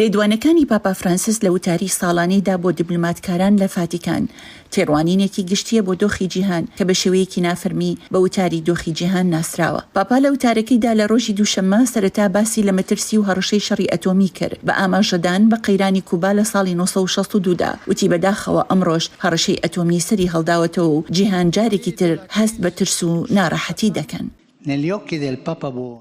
لێدوانەکانی پاپا فرانسیس لە وتاری ساڵانەیدا بۆ دیبلۆماتکاران لە فاتیکان، تێڕوانینێکی گشتییە بۆ دۆخی جیهان کە بە شێوەیەکی نافەرمی بە وتاری دۆخی جیهان ناسراوە. پاپا لە وتارەکەیدا لە ڕۆژی دووشەممە سەرەتا باسی لە مەترسی و هەڕەشەی شەڕی ئەتۆمی کرد بە ئاماژەدان بە قەیرانی کوبا لە ساڵی 962 دا وتی بەداخەوە ئەمڕۆش هەڕەشەی ئەتۆمی سەری هەڵداوەتەوە و جیهان جارێکی تر هەست بە ترس و ناڕەحەتی دەکەن.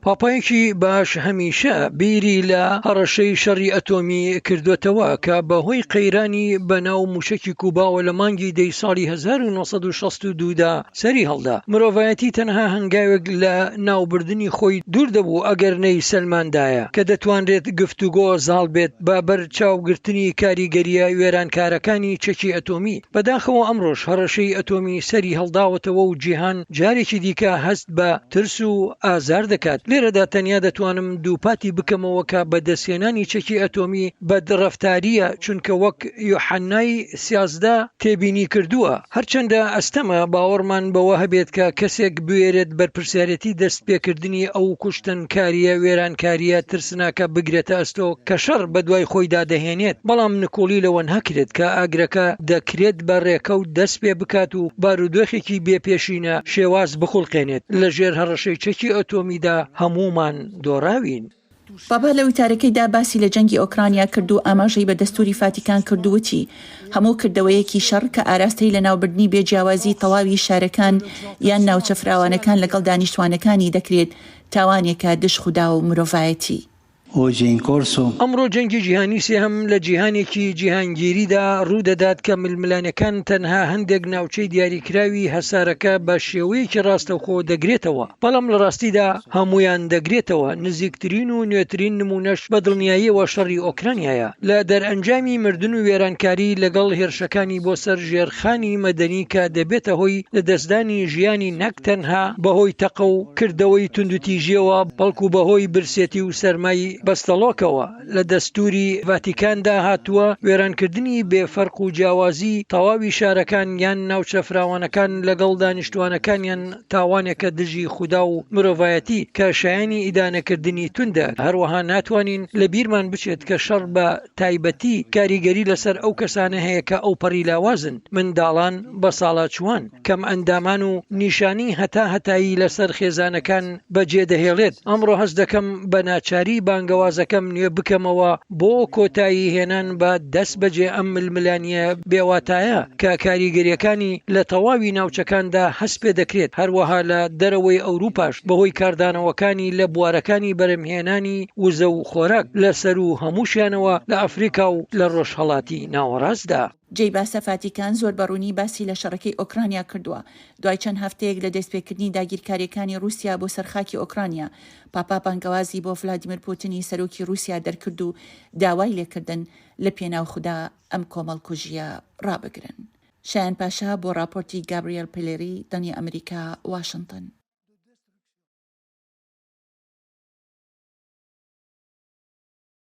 پاپایەکی باش هەمیشە بیری لە هەڕەشەی شەڕی ئەتۆمی کردۆتەوە کە بەهۆی قەیرانی بەناو موشەکی کوباوە لە مانگی دەی ساڵی 1962 دا سەری هەڵدا. مرۆڤایەتی تەنها هەنگاوێک لە ناوبردنی خۆی دوور دەبوو ئەگەر نەیسەلماندایە کە دەتوانرێت گفتوگۆ زاڵ بێت بە بەرچاوگرتنی کاریگەرییە وێرانکارەکانی چەکی ئەتۆمی. بەداخەوە ئەمڕۆش هەڕەشەی ئەتۆمی سەری هەڵداوەتەوە و جیهان جارێکی دیکە هەست بە ترس و ئازار دەکات. لێرەدا تەنیا دەتوانم دووپاتی بکەمەوە کە بەدەستهێنانی چەکی ئەتۆمی بەدڕەفتارییە، چونکە وەک یۆحەنای 13 تێبینی کردووە، هەرچەندە ئەستەمە باوەڕمان بەوە هەبێت کە کەسێک بوێرێت بەرپرسیارێتی دەستپێکردنی ئەو کوشتنکارییە وێرانکارییە ترسناکە بگرێتە ئەستۆ کە شەڕ بەدوای خۆیدا دەهێنێت، بەڵام نکوڵی لەوە ناکرێت کە ئاگرەکە دەکرێت بە ڕێکەوت دەست پێ بکات و بارودۆخێکی بێ پێشینە شێواز بخوڵقێنێت، لە ژێر هەڕەشەی چەکی ئەتۆمیدا هەموومان دۆڕاوین. پاپا لە وتارەکەیدا باسی لە جەنگی ئۆکرانیا کرد و ئاماژەی بە دەستووری فاتیکان کرد و وتی، هەموو کردەوەیەکی شەڕ کە ئاراستەی لەناوبردنی بێ جیاوازی تەواوی شارەکان یان ناوچە فراوانەکان لەگەڵ دانیشتوانەکانی دەکرێت، تاوانێکە دژ خودا و مرۆڤایەتی. ئەمڕۆ جەنگی جیهانی سێهەم لە جیهانێکی جیهانگیریدا ڕوودەدات کە ململانێکان تەنها هەندێک ناوچەی دیاریکراوی هەسارەکە بە شێوەیەکی ڕاستەوخۆ دەگرێتەوە، بەڵام لە ڕاستیدا هەموویان دەگرێتەوە، نزیکترین و نوێترین نموونەش بە دڵنیاییەوە شەڕی ئۆکرانیایە لە دەرئەنجامی مردن و وێرانکاری لەگەڵ هێرشەکانی بۆ سەر ژێرخانی مەدەنی کە دەبێتە هۆی لەدەستدانی ژیانی نەک تەنها بەهۆی تەقە و کردەوەی توندوتیژیەوە بەڵکو بەهۆی برسێتی و سەرمای بەستەڵۆکەوە. لە دەستوری ڤاتیکاندا هاتووە، وێرانکردنی بێ فەرق و جیاوازی تەواوی شارەکان یان ناوچە فراوانەکان لەگەڵ دانیشتوانەکانیان تاوانێکە دژی خودا و مرۆڤایەتی کە شایەنی ئیدانەکردنی توندە، هەروەها ناتوانین لە بیرمان بچێت کە شەڕ بە تایبەتی کاریگەری لەسەر ئەو کەسانە هەیە کە ئەوپەڕی لاوازن، منداڵان، بەساڵاچووان. کەمئەندامان و نیشانەی هەتا هەتایی لەسەر خێزانەکان بەجێدەهێڵێت، ئەمڕۆ هەست دەکەم بە ناچاری بانگەوازەکەم نوێ بکەمەوە بۆ کۆتایی هێنان بە دەستبەجێ ئەم ململانییە بێواتایە کە کاریگەرییەکانی لە تەواوی ناوچەکاندا هەست پێدەکرێت، هەروەها لە دەرەوەی ئەوروپاش بەهۆی کاردانەوەکانی لە بوارەکانی بەرهەمهێنانی وزە و خۆراک لە سەروو هەمووشیانەوە لە ئەفریکا و لە ڕۆژهەڵاتی ناوەڕاستدا. جێی باسە فاتیکان زۆر بە ڕوونی باسی لە شەڕەکەی ئۆکرانیا کردووە. دوای چەند هەفتەیەک لە دەستپێکردنی داگیرکارییەکانی ڕووسیا بۆ سەر خاکی ئۆکرانیا، پاپا بانگەوازی بۆ ڤلادیمیر پوتنی سەرۆکی ڕووسیا دەرکرد و داوای لێکردن لە پێناو خودا ئەم کۆمەڵکوژییە ڕابگرن. شایان پاشا بۆ ڕاپۆرتی گابریێل پلێری، دەنگی ئەمریکا، واشنتن.